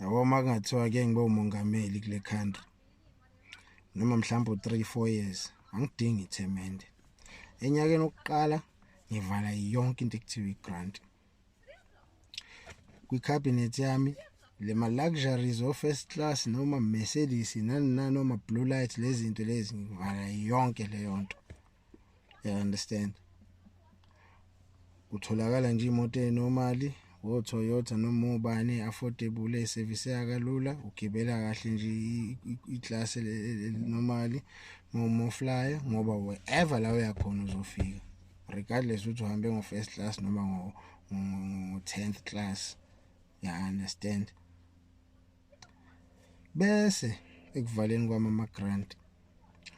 Yabo, uma kungathiwa ke ngibe umongameli kule country noma mhlawumbe u3 4 years, angidingi ithemende. Enyakeni wokuqala ngivala yonke into ekuthiwa igrant kwicabinet yami, lema luxuries o first class noma Mercedes nani nani noma blue light, lezi zinto lezi ngivala yonke leyo nto, you understand? Kutholakala nje imoto enormally, o Toyota noma ubani, affordable, eservice kalula, ugibela kahle nje iclass normally mo flyer, ngoba wherever la uyakhona uzofika regardless ukuthi uhambe ngo first class noma ngo 10th class, you understand? Bese ekuvaleni kwami ama grant,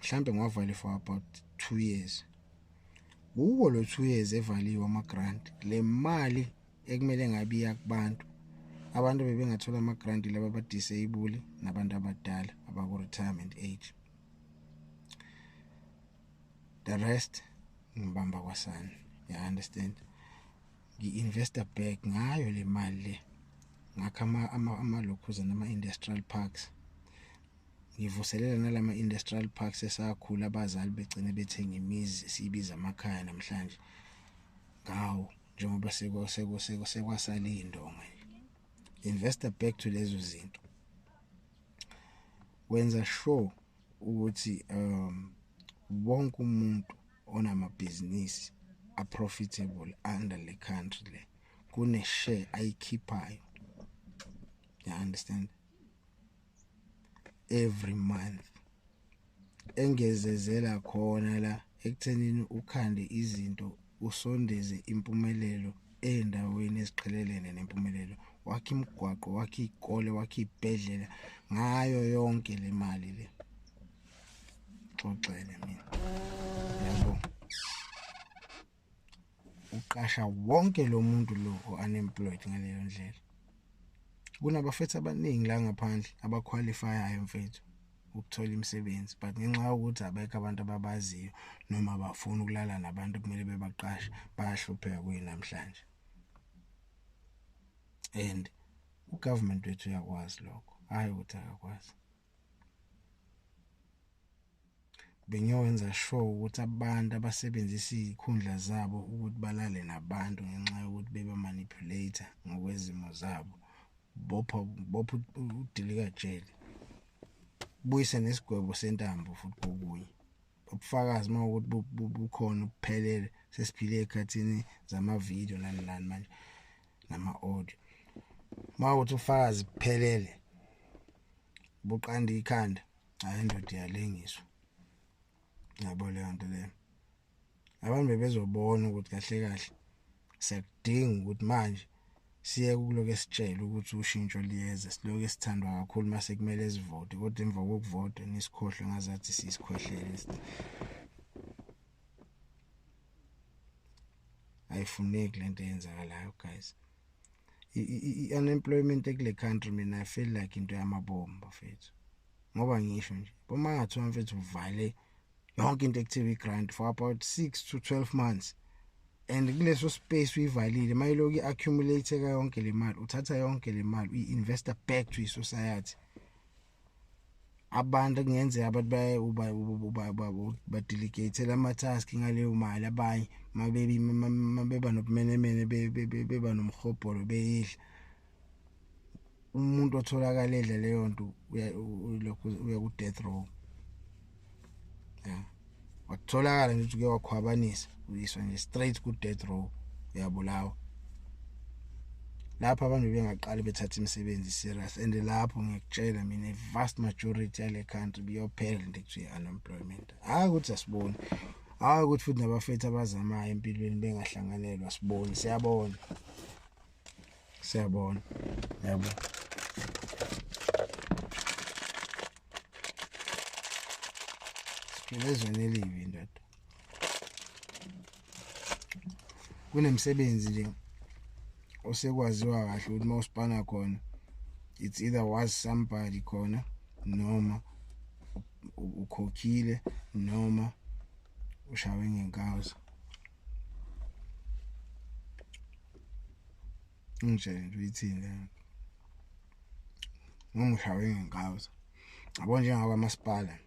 mhlambe ngiwavale for about 2 years. Kuwo lo 2 years evaliwe ama grant, le mali ekumele ngabe iya kubantu, abantu bebengathola ama grant laba aba disable nabantu abadala abaku retirement age, the rest ngibamba kwasani, you understand? Ngi-investa back ngayo le mali le, ngakha amalokhuza nama industrial parks, ngivuselela nalama industrial parks esakhula abazali begcine bethenga imizi siyibiza amakhaya namhlanje ngawo, njengoba seko seko seko sekwasala indonga nje. Investa back to lezo zinto, wenza sure ukuthi wonke umuntu onamabhizinisi a profitable under le country le kune share ayikhiphayo, you understand, every month, engezezela khona la ekuthenini ukhande izinto, usondeze impumelelo endaweni eziqhelelene nempumelelo, wakhe imigwaqo, wakhe izikole, wakhe ibhedlela ngayo yonke le mali le. Xoxele mina, yabo, uqasha wonke lo muntu lo unemployed ngaleyo ndlela. Kunabafethu abaningi la ngaphandle abaqualifyayo mfethu ukuthola imisebenzi, but ngenxa yokuthi abekho abantu ababaziyo noma abafuna ukulala nabantu kumele bebaqashe, bayahlupheka kuyinamhlanje. And ugovernment wethu uyakwazi lokho, hayi ukuthi akakwazi. Bengiyowenza sure ukuthi abantu abasebenzisa izikhundla zabo ukuthi balale nabantu ngenxa yokuthi beba manipulate ngokwezimo zabo, bopha bopha udilika jele, buyise nesigwebo sentambo futhi kokunye. Ubufakazi mawukuthi bukhona ubuphelele, sesiphile ekhathini zama video nani nani manje nama audio, mawukuthi ubufakazi buphelele buqanda ikhanda, hayi indoda iyalengiswa, yabo leyo nto leyo. Abantu bebezobona ukuthi kahle kahle siyakudinga ukuthi manje siye kuloke esitshela ukuthi ushintsho liyeza, siloke sithandwa kakhulu mase kumele sivote, kodwa emva kokuvota nisikhohlwe ngazathi sisikhwehlele. Ayifuneki lento eyenzakalayo guys. I-unemployment ekule country, mina I feel like into yamabomu bafethu, ngoba ngisho nje uma ngathiwa mfethu uvale yonke into ekuthiwa i-grant for about 6 to 12 months, and kuleso space uyivalile, mayiloku i-accumulate yonke le mali, uthatha yonke le mali uyi-investa back to i-society. Abantu kungenzeka abantu baye uba badelegate ama task ngaleyo mali, abanye mabebi mabeba nobumenemene beba nomhobholo beyidla. Umuntu otholakala edla leyo nto lokhu uya ku death row, yeah, watholakala nje ukuthi uke wakhwabanisa, uyiswa nje straight ku death row, uyabulawa. Lapho abantu bengaqali bethatha imisebenzi serious, and lapho ngiyakutshela mina vast majority yale country biyophela into ekuthiwa unemployment. Hayi ukuthi asiboni, hayi ukuthi futhi nabafethu abazamayo empilweni bengahlanganelwa, siboni, siyabona, siyabona, yabo. Siphila ezweni elibi ndoda. Kunemsebenzi nje osekwaziwa kahle ukuthi mawusipana khona, it's either was somebody khona noma ukhokhile noma ushawe ngenkawuza. Ngitshele nje uyithini leyo. Noma ushawe ngenkawuza. Yabo, njengakwamasipala.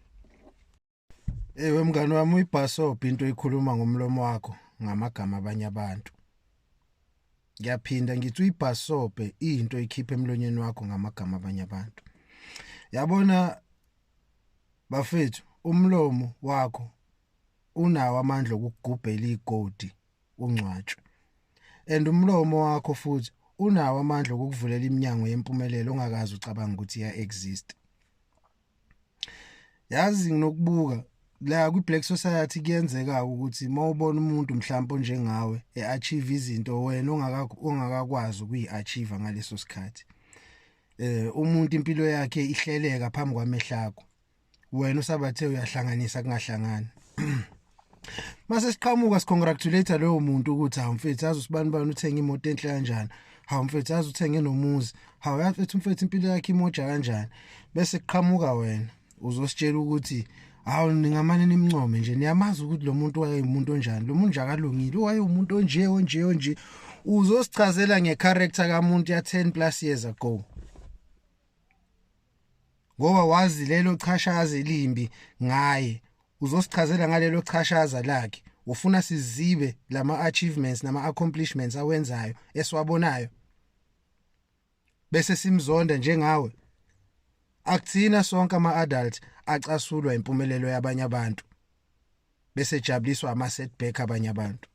Ewe mngani wami, uyibhasobha into oyikhuluma ngomlomo wakho ngamagama abanye abantu. Ngiyaphinda ngithi uyibhasobhe into oyikhipha emlonyeni wakho ngamagama abanye abantu. Yabona bafethu, umlomo wakho unawo amandla okugubhela igodi ungcwatshwe. And umlomo wakho futhi unawo amandla okukuvulela iminyango yempumelelo ongakazi ucabanga ukuthi iya exist. Yazi, nginokubuka la kwi Black Society, kuyenzeka ukuthi mawubona umuntu mhlawumbe onjengawe eachieve izinto wena ongakakwazi ukuyiachieve ngaleso sikhathi, umuntu impilo yakhe ihleleka phambi kwamehlo akho, wena usabathe uyahlanganisa kungahlangani. Mase siqhamuka sicongratulate loyo muntu ukuthi, "Hawu mfethu, yazi usibani bani uthenga imoto enhle kanjani. Hawu mfethu, yazi uthenge nomuzi. Hawu mfethu, mfethu impilo yakhe imoja kanjani." Bese kuqhamuka wena uzositshela ukuthi, "Hawu, ningamane nimncome nje, niyamazi ukuthi lo muntu wayeyimuntu onjani, lo muntu nje akalungile, wayewumuntu onje onje onje." Uzosichazela ngecharacter kamuntu ya 10 plus years ago ngoba wazi lelo chashaza elimbi ngaye. Uzosichazela ngalelo chashaza lakhe, ufuna sizibe lama achievements nama accomplishments awenzayo esiwabonayo bese simzonda njengawe. Akuthina sonke ama adult acasulwa impumelelo yabanye abantu bese jabuliswa ama setback abanye abantu.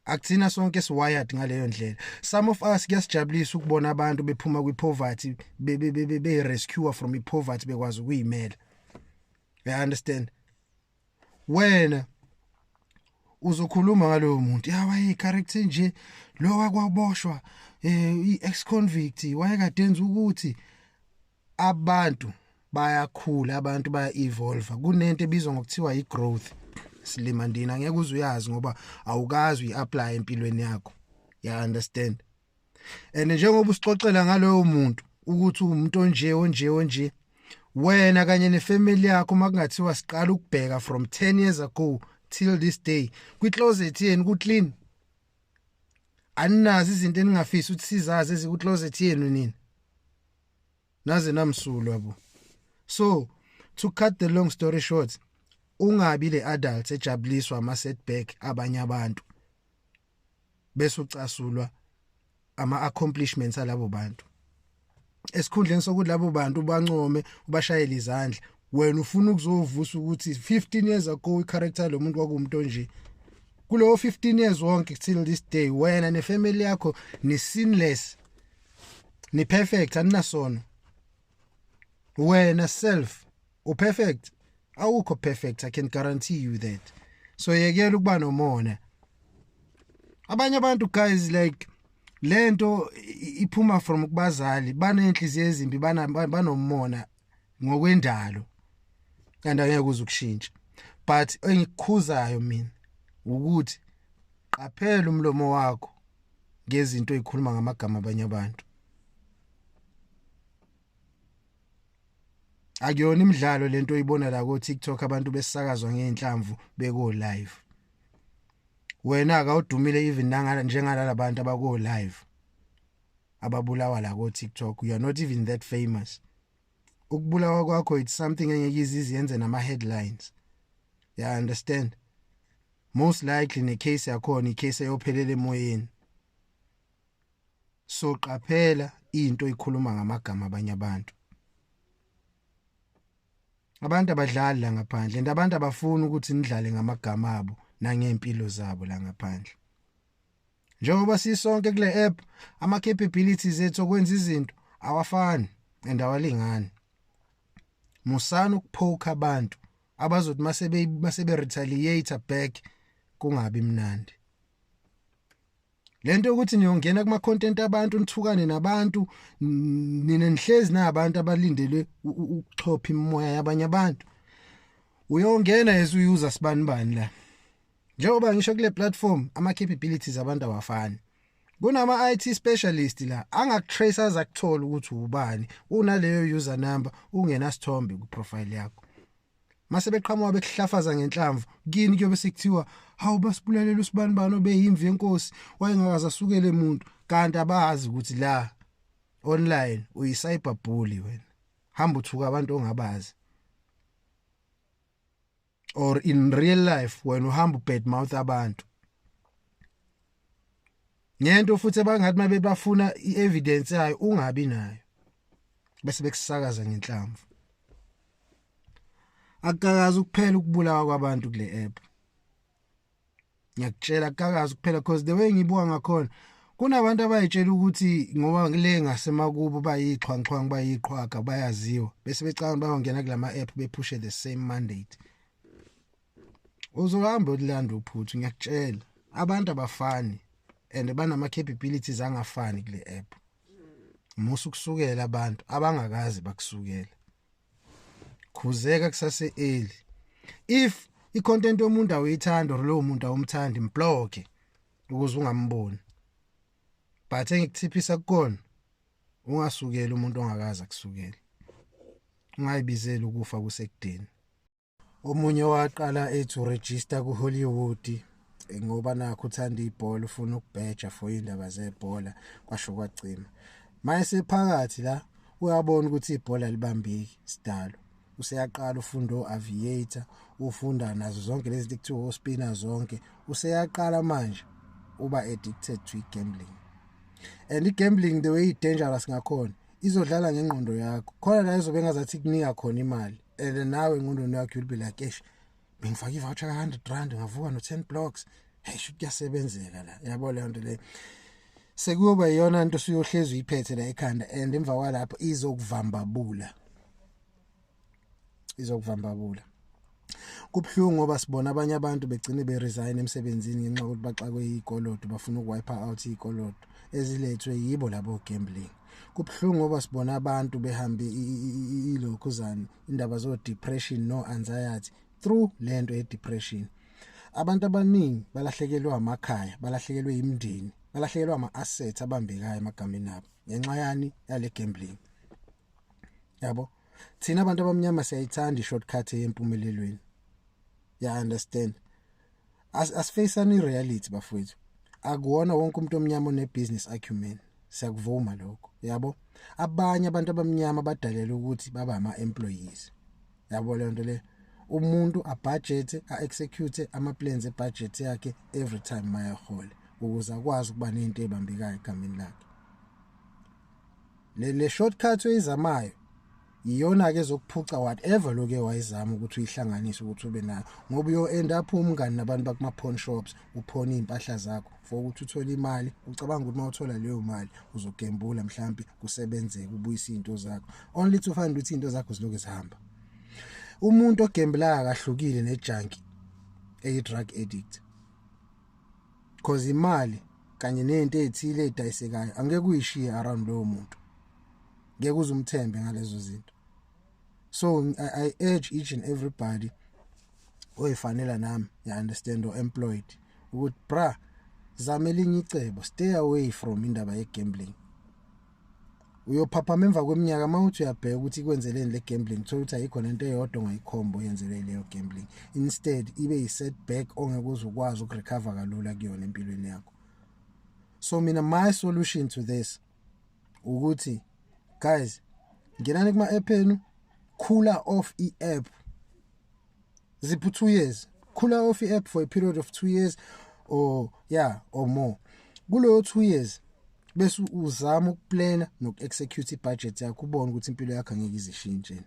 Akuthina sonke siwired ngaleyo ndlela. Some of us kuyasijabulisa ukubona abantu bephuma kwi-poverty, be rescue from i-poverty, bekwazi ukuyimela. You understand? Wena uzokhuluma ngaloyo muntu, ya, waye character nje lo, wakwaboshwa, i-ex convict, wayekade enza ukuthi. Abantu bayakhula, abantu baya evolve. Kunento ebizwa ngokuthiwa i-growth, silima ndina. Angeke uze uyazi ngoba awukazi uyi-apply empilweni yakho, ya understand? And njengoba usixoxela ngaloyo muntu ukuthi umuntu onje onje onje, wena kanye nefamily yakho, makungathiwa siqala ukubheka from 10 years ago till this day, kwi-closet yenu ku-clean? Aninazi izinto eningafisi ukuthi sizazi eziku-closet yenu nini naze namsulwa bo. So to cut the long story short, ungabi le adult ejabuliswa ama setback abanye abantu bese ucasulwa ama accomplishments alabo bantu. Esikhundleni sokuthi labo bantu bancome, ubashayele izandla, wena ufuna ukuzovusa ukuthi 15 years ago icharacter lo muntu kwakuumuntu onje. Kulowo 15 years wonke till this day, wena nefamily yakho ni sinless, ni perfect, aninasono. Wena self uperfect? Awukho perfect, I can guarantee you that. So yekela ukuba nomona. Abanye abantu guys, like lento iphuma from kubazali, banenhliziyo ezimbi, banomona ngokwendalo, kanti angeke uze ukushintsha. But engikukhuzayo mina ukuthi qaphela umlomo wakho ngezinto ezikhuluma ngamagama abanye abantu. Akuyona imidlalo lento oyibona la ko TikTok, abantu besakazwa ngeinhlamvu beko live. Wena akawudumile even nangala njengalala bantu abako live ababulawa la ko TikTok. You are not even that famous. Ukubulawa kwakho, it's something engeke izizenze nama headlines, you understand? Most likely necase yakhona, icase eyophelela emoyeni. So qaphela into ikhuluma ngamagama abanye abantu. Abantu abadlali la ngaphandle, and abantu abafuni ukuthi nidlale ngamagama abo nangempilo zabo la ngaphandle. Njengoba sisonke kule app, ama capabilities ethu okwenza izinto awafani and awalingani. Musana ukuphoka abantu abazothi masebe retaliate back kungabi mnandi. Lento ukuthi niyongena kuma content abantu, nithukane nabantu, nina nihlezi nabantu abalindele ukuxhopha imimoya yabanye abantu. Uyongena as uyuser sibani bani la, njengoba ngisho kule platform, ama capabilities abantu awafani. Kunama IT specialist la angakutrace aza kuthola ukuthi ubani unaleyo user number ungenasithombe ku profile yakho. Mase beqhamuka bekuhlafaza ngenhlamvu kini, kuyobe sekuthiwa, "Hawu, basibulalela usibani bani obeyimvi yenkosi, wayengakaze asukele umuntu." Kanti abazi ukuthi la online uyi cyber bully wena. Hamba uthuka abantu ongabazi, or in real life wena uhamba ubad mouth abantu ngento, futhi abangathi mabe bafuna ievidence yayo ungabi nayo, bese bekusakaza ngenhlamvu. Akukakazi ukuphela ukubulawa kwabantu kule app, ngiyakutshela, akukakazi kuphela, because the way ngibuka ngakhona, kunabantu abayitshela ukuthi ngoba le ngasemakubo bayixhwanxhwangu, bayiqhwaga, bayaziwa, bese becabanga bayongena kulama app bephushe the same mandate. Uzohamba ukulanda uphuthu, ngiyakutshela. Abantu abafani and banama capabilities angafani kule app. Musa ukusukela abantu abangakazi bakusukela. Khuzeka kusase early. If icontent yomuntu awuyithanda or lowo muntu awumthandi, mblock ukuze ungamboni. But engikuthiphisa kukona, ungasukeli umuntu ongakazi akusukele. Ungayibizeli ukufa kusekudeni. Omunye waqala ethi uregister ku Hollywood ngoba nakho uthanda ibhola, ufuna ukubheja for indaba zebhola, kwasho kwacima. Mase phakathi la uyabona ukuthi ibhola libambeki sidalo, useyaqala ufunda o-aviator, ufunda nazo zonke lezi zinto ekuthiwa ospinner zonke. Useyaqala manje uba addicted to gambling, and i-gambling, the way i-dangerous ngakhona, izodlala ngengqondo yakho khona la izobe ngazathi kunika khona imali, and nawe engqondweni yakho you'll be like, "Eish, bengifake i-voucher ka-R100, ngavuka no-10 blocks. Hey, shuthi kuyasebenzeka la." Yabo, leyo nto leyo sekuyoba iyona nto suyohlezi uyiphethe la ekhanda, and emva kwalapho izokuvambabula, izokuvambabula. Kubhlungu ngoba sibona abanye abantu begcine beresign emsebenzini ngenxa yokuthi baxakwe izikoloto, bafuna ukuwipe out izikoloto ezilethwe yibo labo gambling. Kubhlungu ngoba sibona abantu behambe ilokhuzana, indaba zo depression no anxiety through lento ye depression. Abantu abaningi balahlekelwe amakhaya, balahlekelwe imindeni, balahlekelwe ama assets abambekayo emagameni abo ngenxa yani? Yale gambling, yabo. Thina abantu abamnyama siyayithanda i-shortcut yempumelelweni, ya understand? Asifacani i-reality, bafowethu. Akuwona wonke umuntu omnyama one-business acumen, siyakuvuma lokho, yabo. Abanye abantu abamnyama badalelwe ukuthi baba ama-employees, yabo. Leyo nto le, umuntu abudget, a-execute ama-plans ebudget yakhe every time mayahola ukuze akwazi ukuba nento ebambekayo egameni lakhe. Le shortcut oyizamayo iyona ke ezokuphuca whatever loke wayizama ukuthi uyihlanganise ukuthi ube nayo, ngoba uyo end up umngani nabantu bakuma pawn shops, uphona impahla zakho for ukuthi uthole imali, ucabanga ukuthi mawuthola leyo mali uzogembula, mhlambi kusebenzeke, ubuyise izinto zakho, only to find ukuthi izinto zakho ziloke zihamba. Umuntu ogembulayo akahlukile nejunkie eyi drug addict, cause imali kanye nento ezithile edayisekayo angeke uyishiye around lowo muntu, ngeke uze umthembe ngalezo zinto. So I urge each and everybody oyifanela nami, you understand, or employed, ukuthi bra, zama elinye icebo, stay away from indaba ye gambling. Uyophaphama emva kweminyaka mawuthi uyabheka ukuthi ikwenzeleni le gambling, thola ukuthi ayikho nento eyodwa ongayikhomba oyenzele leyo gambling. Instead ibe yi setback ongeke uze ukwazi ukurecover kalula kuyona empilweni yakho. So mina, my solution to this ukuthi, guys, ngenani kuma app enu, cool off i-app, ziphu 2 years, cool off i-app for a period of 2 years or, yeah, or more. Kuloyo 2 years bese uzama ukuplana nokuexecute ibudget yakho, ubone ukuthi impilo yakho angeke izishintshe,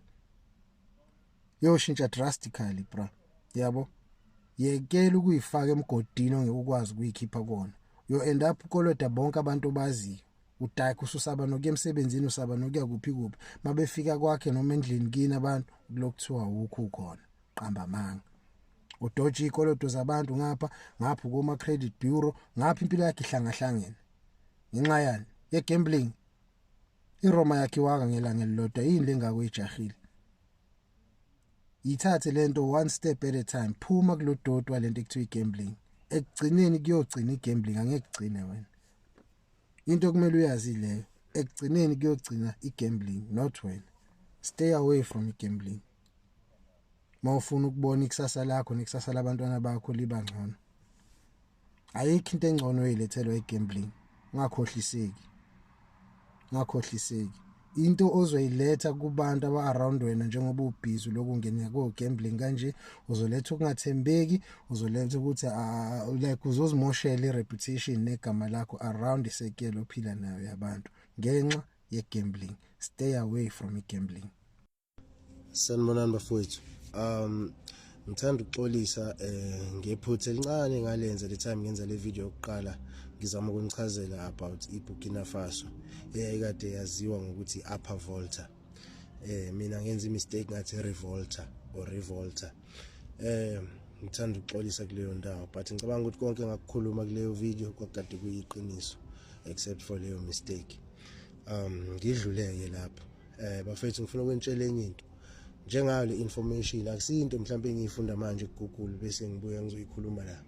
yoshintsha drastically, bra, yabo. Yekela ukuyifaka emgodini ongeke ukwazi ukuyikhipha kona. You end up ukoloda bonke abantu obaziyo, udakhe, ususaba nokuya emsebenzini, usaba nokuya kuphi kuphi. Mabefika kwakhe noma endlini kini abantu, kulokuthiwa ukho khona, qamba amanga, udoja ikoloto zabantu ngapha ngapha kuma credit bureau ngapha, impilo yakhe ihlangahlangene ngenxa yani? Ye gambling. IRoma yakhiwanga ngelanga elilodwa. Yini lengako ijahile? Yithathe lento one step at a time. Phuma kulodoti walento ekuthiwa igambling. Ekugcineni kuyogcina igambling, angeke kugcine wena. Into okumele uyazi leyo, ekugcineni kuyogcina igambling, not wena. Stay away from igambling mawufuna ukubona ikusasa lakho nekusasa labantwana bakho liba ngcono. Ayikho into engcono oyilethelwa igambling. Ungakhohliseki, ungakhohliseki. Into ozoyiletha kubantu aba around wena njengoba ubhizi lokungena ko gambling kanje, uzoletha ukungathembeki, uzoletha ukuthi like uzozimoshela ireputation negama lakho around isekelo ophila nayo yabantu ngenxa ye-gambling. Stay away from i-gambling. Sanibonani bafowethu. Ngithanda ukuxolisa ngephutha elincane ngalenza le time ngenza le video yokuqala, ngizama ukunichazela about iBurkina Faso eyayikade yaziwa ngokuthi Upper Volta. Mina ngenza imistake, ngathi Revolta or Revolta. Ngithanda ukuxolisa kuleyo ndawo, but ngicabanga ukuthi konke engakukhuluma kuleyo video kwakade kuyiqiniso except for leyo mistake. Ngidluleke lapho. Bafethu, ngifuna ukunitshela enye into. Njengayo le information akusiyinto mhlawumbe engiyifunda manje ku-Google bese ngibuya ngizoyikhuluma la.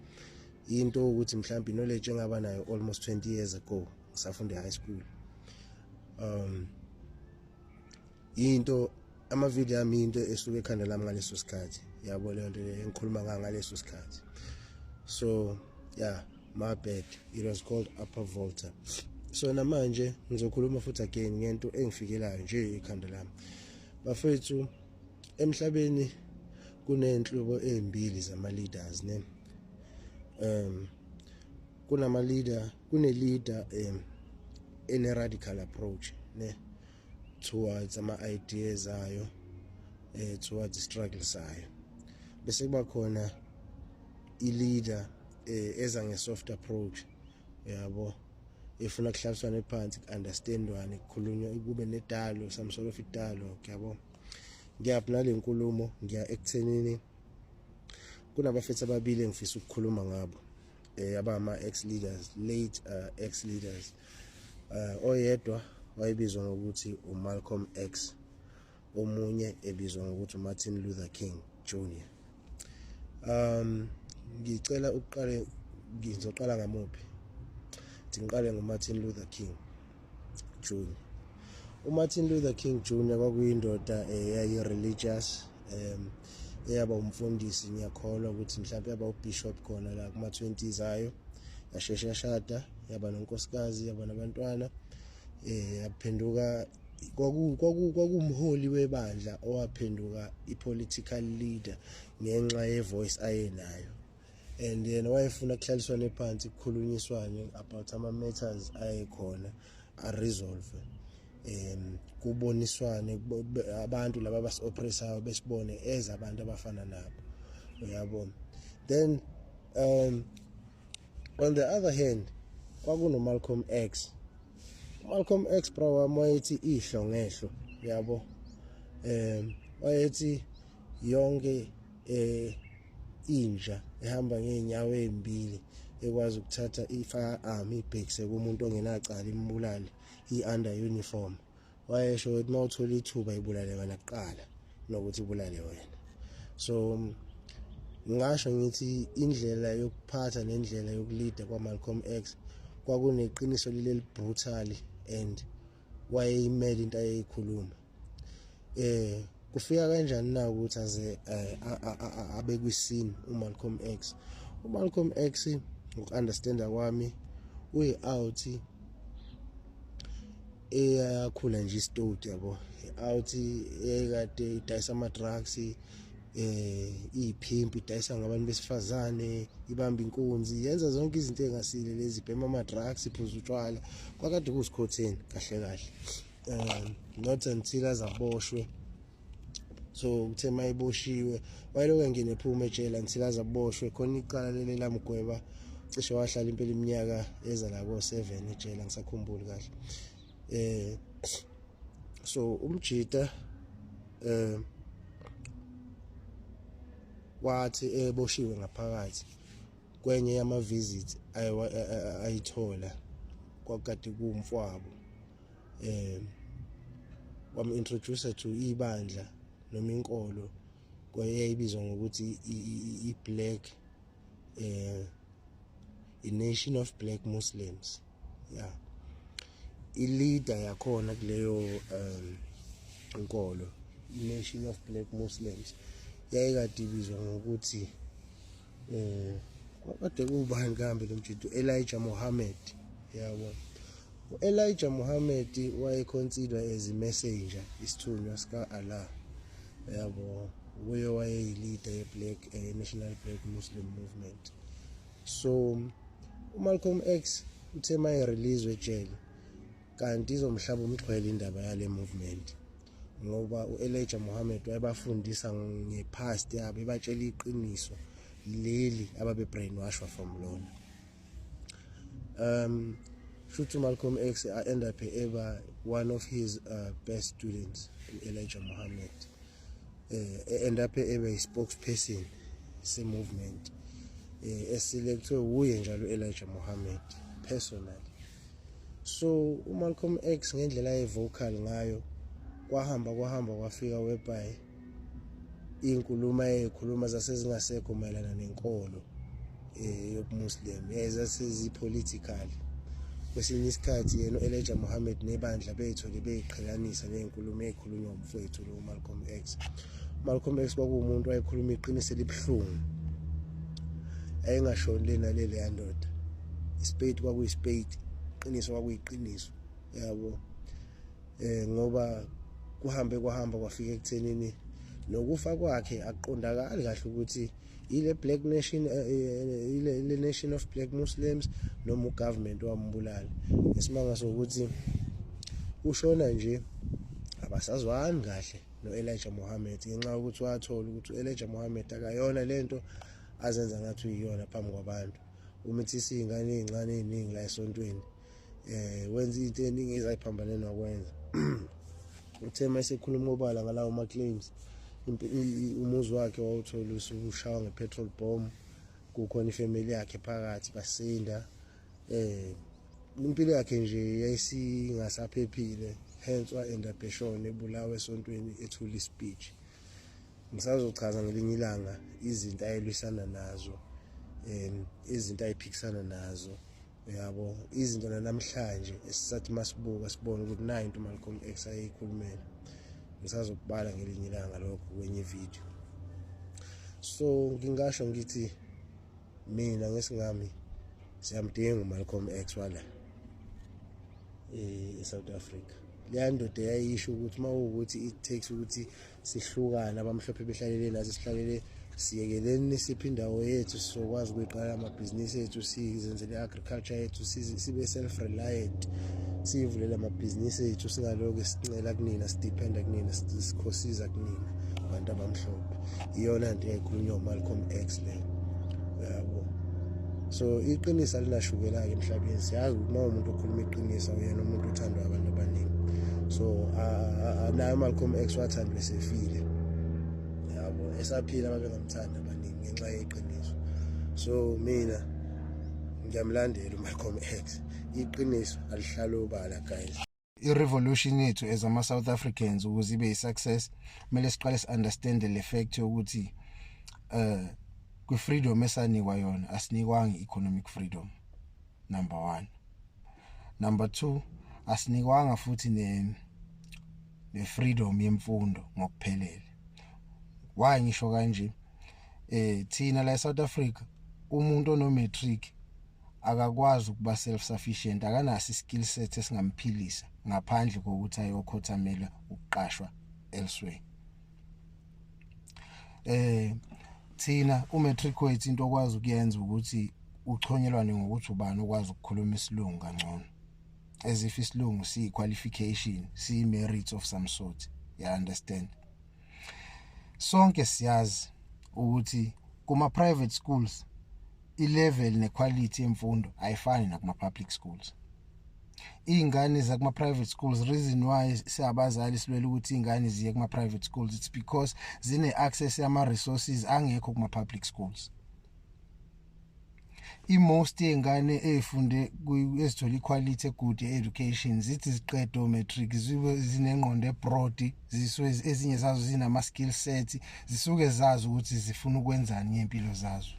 Into ukuthi mhlawumbe knowledge engaba nayo almost 20 years ago ngisafunda high school. Into ama video ami, into esuke ekhanda lami ngaleso sikhathi, yabo, leyo nto le engikhuluma ngayo ngaleso sikhathi. So yeah, my bad, it was called Upper Volta. So namanje ngizokhuluma futhi again ngento engifikelayo nje ekhanda lami. Bafethu, emhlabeni kunenhlobo ezimbili zama leaders, ne. Kunama leader, kune leader ene radical approach, ne, towards ama ideas ayo, towards struggle sayo, bese kuba khona i leader eza nge soft approach, yabo, efuna kuhlaliswane phansi, ku-understandwane, kukhulunywa, kube ne-dialogue, some sort of dialogue, yabo. Ngiyaphi nale nkulumo? Ngiya ekuthenini kunabafethu ababili engifisa ukukhuluma ngabo, abama ex leaders, late ex leaders. Oyedwa wayebizwa ngokuthi uMalcolm X, omunye ebizwa ngokuthi uMartin Luther King Jr. Ngicela ukuqale, ngizoqala ngamuphi? Ngiqale ngoMartin Luther King Jr. uMartin Luther King Jr. kwakuyindoda eyayi religious, eyaba umfundisi, ngiyakholwa ukuthi mhlawumbe yaba ubishop khona la kuma 20s ayo. Yasheshe yashada, yaba nonkosikazi, yaba nabantwana, yaphenduka kwakumholi webandla owaphenduka i-political leader ngenxa ye-voice ayenayo. And yena wayefuna kuhlaliswane phansi, kukhulunyiswane about ama matters ayekhona, a-resolve, kuboniswane abantu laba abasi-oppressayo besibone as abantu abafana nabo, uyabona. Then on the other hand kwakuno Malcolm X. Malcolm X, bro wami, wayethi ihlo ngehlo, yabo. Wayethi yonke inja ehamba ngeenyawo ezimbili ekwazi ukuthatha i-firearm ibhekise kumuntu ongenacala imbulale i-under uniform, wayesho ukuthi mawuthola ithuba ibulale wena kuqala nokuthi ibulale wena. So ngingasho ngithi indlela yokuphatha nendlela yokulida kwaMalcolm X kwakuneqiniso leli brutal, and wayeyimele into ayeyikhuluma. Kufika kanjani na ukuthi aze abe kwiscene uMalcolm X? uMalcolm X, ngoku-understanda kwami, uyi-out eyakhula nje isitoti, yabo, out eyayikade idayisa ama-drugs, iyiphimpi, idayisa ngabantu besifazane, ibamba inkunzi, yenza zonke izinto engasile lezi, ibhema ama-drugs, iphuza utshwala, kwakade kusikhotheni kahle kahle, not until azaboshwe. So kuthe mayeboshiwe, wayelokhu engene ephuma ejele until azaboshwe khona icala leli lamgweba, cishe wahlala impela iminyaka eza la ko-7 ejele, angisakhumbuli kahle. So umjita wathi eboshiwe ngaphakathi, kwenye yama visits ayithola kwakade kuwumfowabo, wam introduce to ibandla noma inkolo kwayibizwa ngokuthi i-black i-Nation of Black Muslims. Yeah, i-leader yakhona kuleyo inkolo, i-Nation of Black Muslims, yayikade ibizwa ngokuthi kwakade kubani kambe lo mjito, Elijah Muhammad, yabo. U-Elijah Muhammad wayeconsider as a messenger, isithunywa sika-Allah, yabo, kuye wayeyi-leader ye-Black National Black Muslim Movement. So uMalcolm X uthe maye-release ejele, kanti izomhlaba umxhwele indaba yale movement, ngoba u-Elijah Muhammad wayebafundisa nge-past yabo, ebatshela iqiniso leli ababe brainwashwa from lona. Shuthi Malcolm X end up eba one of his best students, u-Elijah Muhammad, end up ebe spokesperson se movement, eselectwe uye njalo Elijah Muhammad personally. So uMalcolm X, ngendlela aye-vocal ngayo, kwahamba kwahamba kwafika whereby inkulumo ayekhuluma zasezingasekho mayelana nenkolo yobuMuslim, yazasezipolitical. Kwesinye isikhathi yena u-Elijah Muhammad nebandla beyithole beyiqhelanisa nezinkulumo ezikhulunywa umfowethu lo Malcolm X. Malcolm X kwakuwumuntu wayekhuluma iqiniso elibuhlungu, ayengashoni lena lele yandoda. Ispade kwakuyispade, iqiniso kwakuyiqiniso, yabo. Ngoba kuhambe kwahamba kwafika ekuthenini nokufa kwakhe akuqondakali kahle ukuthi ile Black Nation, ile Nation of Black Muslims noma ugovernment wambulala. Isimanga sokuthi ushona nje abasazwani kahle no-Elijah Muhammad, ngenxa yokuthi wathola ukuthi u-Elijah Muhammad akayona lento azenza ngathi uyiyona phambi kwabantu. Umithisa iy'ngane ey'ncane ey'ningi la esontweni, wenza into eningi ezayiphambane nokwenza. Uthe mayesekhuluma obala ngalawo ma-claims, umuzi wakhe wawuthola usushawa nge-petrol bomb, kukhona ifamily yakhe phakathi, basinda. Impilo yakhe nje yayisingasaphephile, hence wa-end up eshona ebulawa esontweni ethula ispeech. Ngisazochaza ngelinye ilanga izinto ayelwisana nazo, izinto ayiphikisana nazo, yabo, izinto namhlanje esisathi masibuka sibone ukuthi nayi into Malcolm X ayeyikhulumela. Ngisazokubala ngelinye ilanga lokho kwenye video. So ngingasho ngithi mina ngesingami siyamdinga uMalcolm X wala eSouth Africa. Leya ndoda yayisho ukuthi uma kuwukuthi it takes ukuthi sihlukane, abamhlophe behlalele nathi sihlalele, siyekeleni, siphi indawo yethu, sizokwazi ukuyiqala amabhizinisi ethu, sizenzele i-agriculture yethu, sibe self-reliant, siyivulele amabhizinisi ethu, singalokhu sincela kunina, sidependa kunina, sikhosiza kunina bantu abamhlophe. Iyona nto eyayikhulunywa uMalcolm X leyo, yabo. So iqiniso alinashukela-ke emhlabeni. Siyazi ukuthi uma umuntu okhuluma iqiniso, uyena umuntu othandwa abantu abaningi. So naye uMalcolm X wathandwa esefile, yabo. Esaphila babengamthandi abaningi ngenxa yeqiniso. So mina ngiyamlandela uMalcolm X, iqiniso alihlala obala, guys. I-revolution yethu as ama-South Africans, ukuze ibe yi-success, kumele siqale si-understande le fact yokuthi kwi-freedom esanikwa yona, asinikwanga i-economic freedom, number one. Number two, asinikwanga futhi ne-freedom yemfundo ngokuphelele. Why ngisho kanje? Thina la eSouth Africa, umuntu ono matric akakwazi ukuba self sufficient, akanaso iskill set esingamphilisa ngaphandle kokuthi ayokhothamela ukuqashwa elsewhere. Thina umatric wethu, into okwazi ukuyenza ukuthi uchonyelwane ngokuthi ubani okwazi ukukhuluma isilungu kangcono, as if isilungu siyi qualification, siyi merit of some sort, you understand? Sonke siyazi ukuthi kuma private schools i-level nequality yemfundo ayifani nakuma public schools. Iy'ngane zakuma private schools, reason why siyabazali silwela ukuthi iy'ngane ziye kuma private schools, it's because zine access yama resources angekho kuma public schools. I-most yey'ngane ey'funde ezithola i-quality egood education, zithi ziqede o-matric zibe zinengqondo ebroad, zisuke ezinye zazo zinama-skill set, zisuke zazi ukuthi zifuna ukwenzani ngey'mpilo zazo,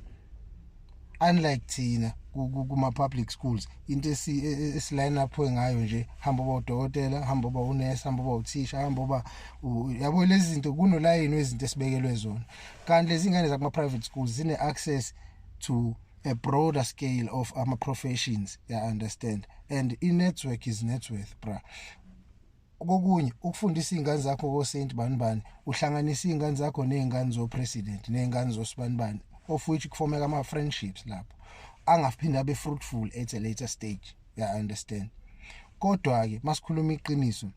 unlike thina kuma-public schools. Into esiline up ngayo nje, hamba uba udokotela, hamba uba unesi, hamba uba uthisha, hamba uba yabo, lezi zinto, kunolayini wezinto esibekelwe zona, kanti lezi ngane zakuma-private schools zine-access to a broader scale of ama professions, ya understand? And i network is net worth, bra. Kokunye ukufundisa izingane zakho ko Saint bani bani, uhlanganisa izingane zakho nezingane zo president, nezingane zosibani bani, of which kufomeka ama friendships lapho angaphinda abe fruitful at a later stage, ya understand? Kodwa ke masikhuluma iqiniso,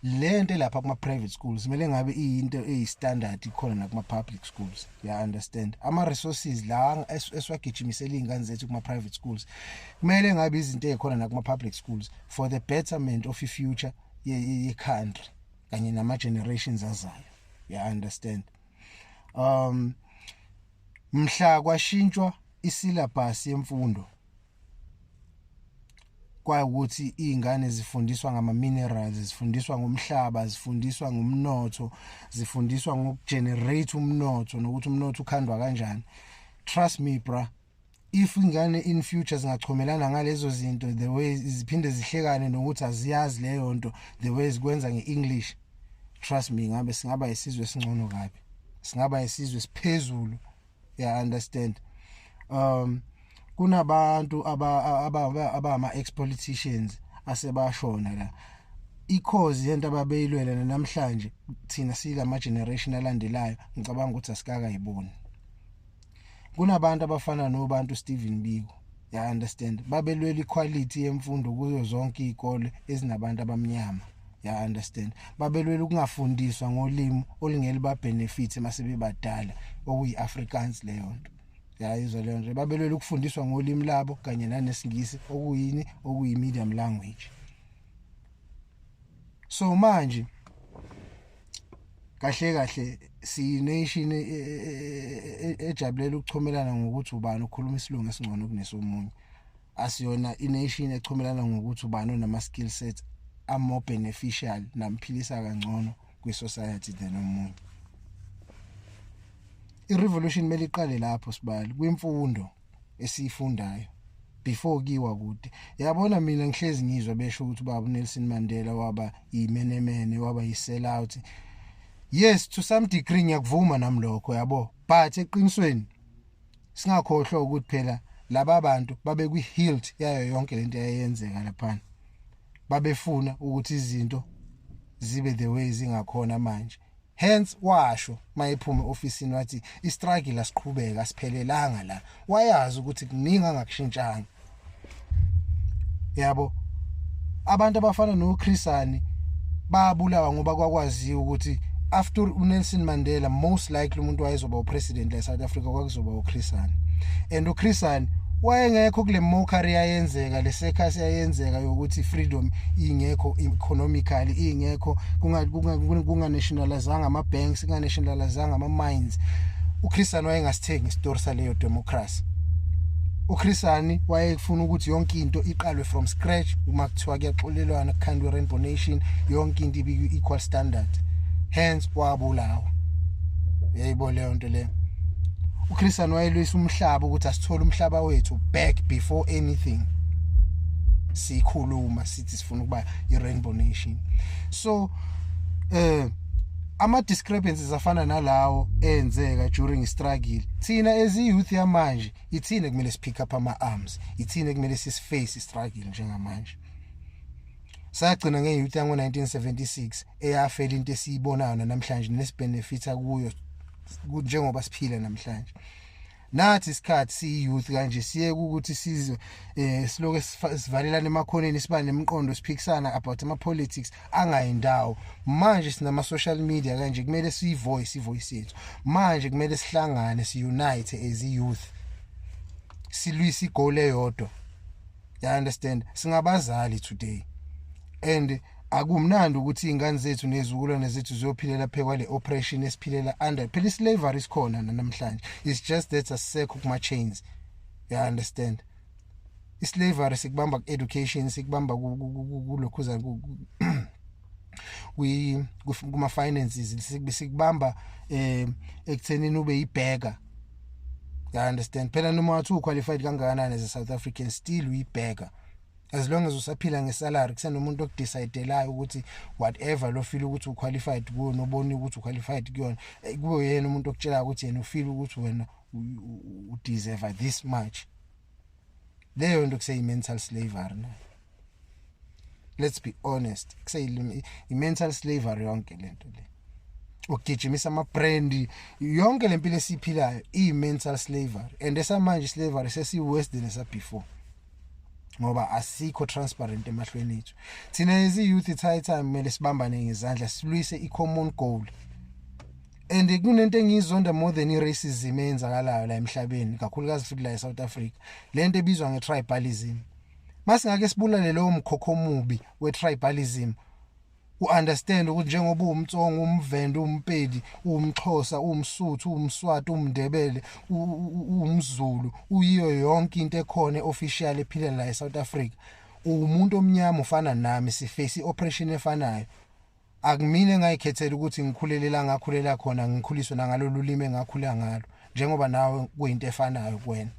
lento lapha kuma private schools kumele ngabe iyinto eyi-standard, ikhona nakuma public schools, ya understand? Ama resources la esiwagijimisela izingane zethu kuma private schools kumele ngabe izinto ezikhona nakuma public schools for the betterment of the future ye country kanye nama generations azayo, ya understand? Mhla kwashintshwa isyllabus yemfundo, kwayukuthi izingane zifundiswa ngama minerals, zifundiswa ngomhlaba, zifundiswa ngumnotho, zifundiswa ngokugenerate umnotho nokuthi umnotho ukhandwa kanjani, trust me bra, if ingane in future zingachomelana ngalezo zinto, the way ziphinde zihlekane nokuthi aziyazi leyo nto, the way zikwenza ngeEnglish, trust me, ngabe singaba isizwe esingcono kabi, singaba isizwe esiphezulu, ya understand? Kunabantu aba abama ex politicians asebashona la, i-cause yento ababeyilwela namhlanje thina silama generation alandelayo, ngicabanga ukuthi asikakayiboni. Kunabantu abafana nobantu Stephen Biko, ya understand? Babelwela iquality yemfundo kuzo zonke izikole ezinabantu abamnyama, ya understand? Babelwela ukungafundiswa ngolimi olungeke ba benefit masebebadala, okuyi Afrikaans leyo nto, yayizwa leyo nto. Babelwela ukufundiswa ngolimi labo kanye nanesingisi, okuyini, okuyi medium language. So manje kahle kahle si nation ejabulela ukuchomelana ngokuthi ubani ukhuluma isilungu esingcono kunesomunye. Asiyona i-nation echomelana ngokuthi ubani onama skill sets are more beneficial namphilisa kangcono kwi-society than omunye. I-revolution kumele iqale lapho sibali kwimfundo esiyifundayo before kiwa kude. Yabona, mina ngihlezi ngizwa besho ukuthi ubaba uNelson Mandela waba imenemene, waba yi-sellout. Yes, to some degree ngiyakuvuma nami lokho, yabo, but eqinisweni singakhohlwa ukuthi phela laba bantu babe kwi-hilt yayo yonke lento eyayenzeka laphana. Babefuna ukuthi izinto zibe the way zingakhona manje. Hence washo mayephuma eofficeini wathi istruggle asiqhubeka, siphelelanga la. Wayazi ukuthi kuningi angakushintshanga, yabo. Abantu abafana noChris Hani babulawa ngoba kwakwaziwa ukuthi after uNelson Mandela, most likely umuntu wayezoba upresident la South Africa kwakuzoba uChris Hani, and uChris Hani wayengekho kule mockery yayenzeka, le circus yayenzeka yokuthi freedom ingekho economically, ingekho, kunga nationalizanga ama banks, kunga nationalizanga ama mines. uChris Hani wayengasithengi isitori saleyo democracy. uChris Hani wayefuna ukuthi yonke into iqalwe from scratch. Uma kuthiwa kuyaxolelwana, kukhandwe Rainbow Nation, yonke into ibe equal standard. Hence wabulawa, yayibona leyo nto leyo. uChris Hani wayelwisa umhlaba, ukuthi asithole umhlaba wethu back before anything sikhuluma sithi sifuna ukuba i-Rainbow Nation. So ama discrepancies afana nalawo enzeka during struggle, thina as youth yamanje ithina kumele sipick up ama arms, ithina kumele sisiface struggle. Njengamanje sagcina ngeyouth yango 1976 eyafela into esiyibonayo namhlanje nesibenefita kuyo njengoba siphila namhlanje. Nathi isikhathi siyi-youth kanje siye ukuthi sizwe siloke sivalelana emakhoneni, siba nemiqondo, siphikisana about ama politics angayindawo. Manje sinama social media kanje, kumele siyivoice ivoice yethu. Manje kumele sihlangane, siunite as youth, silwisa igoal eyodwa, you understand? Singabazali today and akumnandi ukuthi izingane zethu nezizukulwane zethu ziyophilela phekwa le oppression esiphilela under. Phela islavery isikhona namhlanje, it's just that asisekho kuma chains, you understand? Islavery sikubamba ku education, sikubamba kulokhuza, kwi kuma finances, sikubamba ekuthenini ube yibheka, you understand? Phela noma wathi uqualified kangakanani as a South African, still uyibheka as long as usaphila ngesalary, kusenomuntu okudecidelayo ukuthi whatever lo feel ukuthi uqualified kuyo, nobona ukuthi uqualified kuyona, kube yena umuntu okutshela ukuthi yena ufeel ukuthi wena U deserve this much. Leyo nto kuseyi mental slavery na. Let's be honest, kuseyi mental slavery yonke lento le. Ukugijimisa ama brand, yonke lempilo esiphilayo i mental slavery, and esamanje slavery sesi worse than esa before, ngoba asikho transparent emahlweni ethu thina as youth. It's high time kumele sibambane ngezandla, silwise i common goal. And kunento engiyizonda more than i-racism eyenzakalayo la emhlabeni, kakhulukazi futhi la eSouth Africa, lento ebizwa nge-tribalism. Masingake sibulale lowo mkhokho omubi we-tribalism, uunderstand ukuthi njengoba uwumTsonga, umVenda, umPedi, umXhosa, umSuthu, umSwati, umNdebele, umZulu, uyiyo yonke into ekhona official ephila la eSouth Africa, umuntu omnyama ufana nami, siface ioppression efanayo. Akumina engayikhethela ukuthi ngikhulele la ngakhulela khona, ngikhuliswe nangalolu limi engakhula ngalo, njengoba nawe kuyinto efanayo kuwena.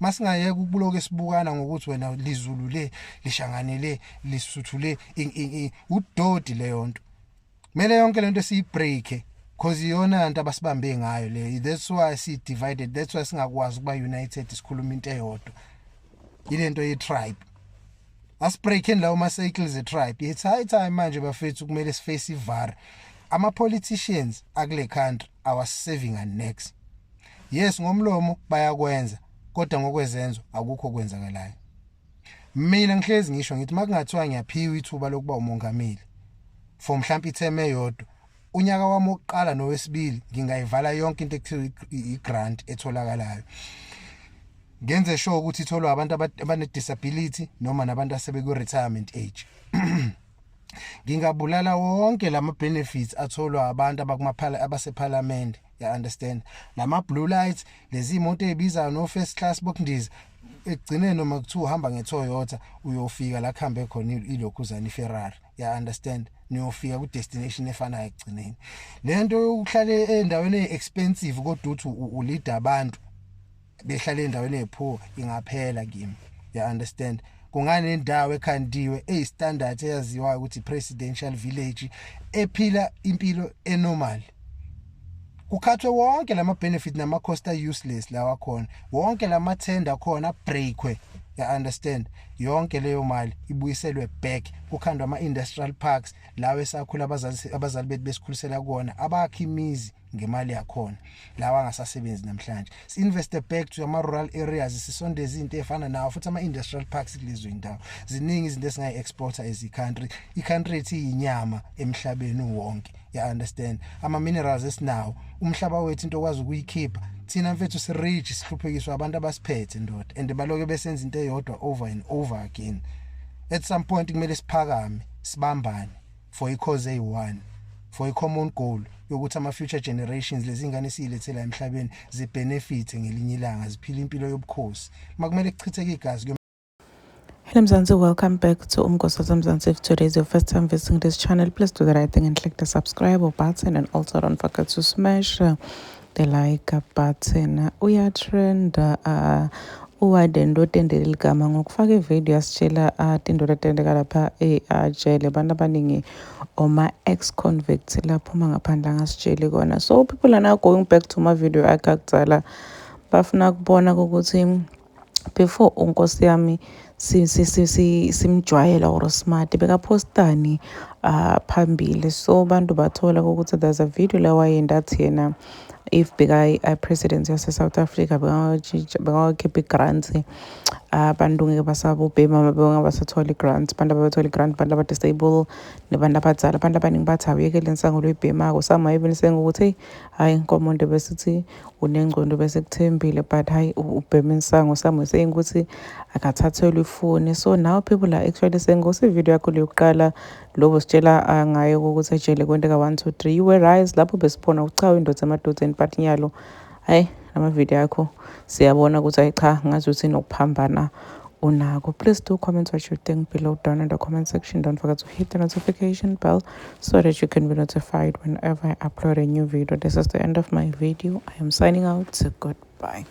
Masingayeka ukubuloke sibukana ngokuthi wena liZulu le, lishangane le, lisuthu le, udodi leyo nto. Kumele yonke lento siyibreak, cause iyona nto abasibambe ngayo le. That's why si divided, that's why singakwazi ukuba united, sikhuluma into eyodwa, ilento ye tribe. Asibreakeni lawo ma cycles e tribe. It's high time manje, bafethu, kumele siface ivar. Ama politicians akule country are serving us next. Yes, ngomlomo bayakwenza, kodwa ngokwezenzo akukho kwenzakalayo. Mina ngihlezi ngisho ngithi makungathiwa ngiyaphiwa ithuba lokuba umongameli for mhlawumbe iterm eyodwa, unyaka wami wokuqala nowesibili ngingayivala yonke into ekuthiwa i-grant etholakalayo, ngenze sure ukuthi itholwa abantu abane disability noma nabantu asebeku retirement age. Ngingabulala wonke lama benefits atholwa abantu abakumaphala abasephalamende, ya understand, lama blue lights, lezi imoto ezibizayo, no first class bokundiza. Ekugcineni noma kuthiwa uhamba ngeToyota, uyofika la kuhambe khona ilokhuzana iFerrari, ya understand, niyofika ku destination efanayo ekugcineni. Lento yokuhlala endaweni expensive kodwa uthi ulead abantu behlala endaweni epoor ingaphela kimi, ya understand. Kunganendawo ekhandiwe eyistandard eyaziwayo ukuthi presidential village ephila impilo enormal, kukhathwe wonke lama benefit nama cost useless lawa khona, wonke lama tender khona breakwe, ya understand, yonke leyo mali ibuyiselwe back, kukhandwa ama industrial parks lawo esakhula abazali bethu besikhulisela kuona, abakha imizi ngemali yakhona lawa angasasebenzi namhlanje. Si-investe back to ama rural areas, sisondeze izinto ezifana nawo futhi ama industrial parks kulezo indawo. Ziningi izinto esingayi-exporta as i-country. I-country ethi iyinyama emhlabeni wonke, ya understand, ama minerals esinawo, umhlaba wethu, into okwazi ukuyikhipha thina, mfethu, si rich. Sihluphekiswa abantu abasiphethe, ndoda, and baloke besenza into eyodwa over and over again. At some point kumele siphakame, sibambane for i-cause eyi-one, for i-common goal yokuthi ama future generations, lezi ngane esiyilethela emhlabeni, zibenefit ngelinye ilanga, ziphila impilo yobukhosi. Makumele kuchitheke igazi. Hello Mzansi, welcome back to Umgosi Mzansi. If today is your first time visiting this channel, please do the right thing and click the subscribe button and also don't forget to smash the like button. Uyatrend uwarden lotendele ligama ngokufaka ividiyo yasitshela tindoda etendeka lapha ejele, abantu abaningi oma ex-convict laphuma ngaphandle angasitsheli kona. So people are now going back to ma-video akhe akudala, bafuna kubona ukuthi before unkosi yami simjwayela or smart bekaphostani phambili. So bantu bathola ukuthi there's a video la wayenda athi yena if beka i-president yase-South Africa bekawakhipha i-grants, abantu ngeke basabobhema, bengabasathola i-grants, abantu abathola i-grant, abantu aba-disable nebantu abadala. Abantu abaningi bathi awuyekele insango loyibhemako. Some are even saying ukuthi hey, hayi Nkomonde, besithi unengcondo, bese kuthembile, but hayi, ubhema insango. Some were saying ukuthi akathathelwe ifoni. So now people are actually saying ngosi video yakho leyokuqala lobo sitshela ngayo ukuthi ejele kwenteka 1 2 3, you were right lapho besibona uchawe indoda emadodeni, but nyalo hayi, lamavidiyo akho siyabona ukuthi hayi cha, ngathi uthi nokuphambana unako. Please do comment what you think below down in the comment section. Don't forget to hit the notification bell so that you can be notified whenever I upload a new video. This is the end of my video. I am signing out. Goodbye.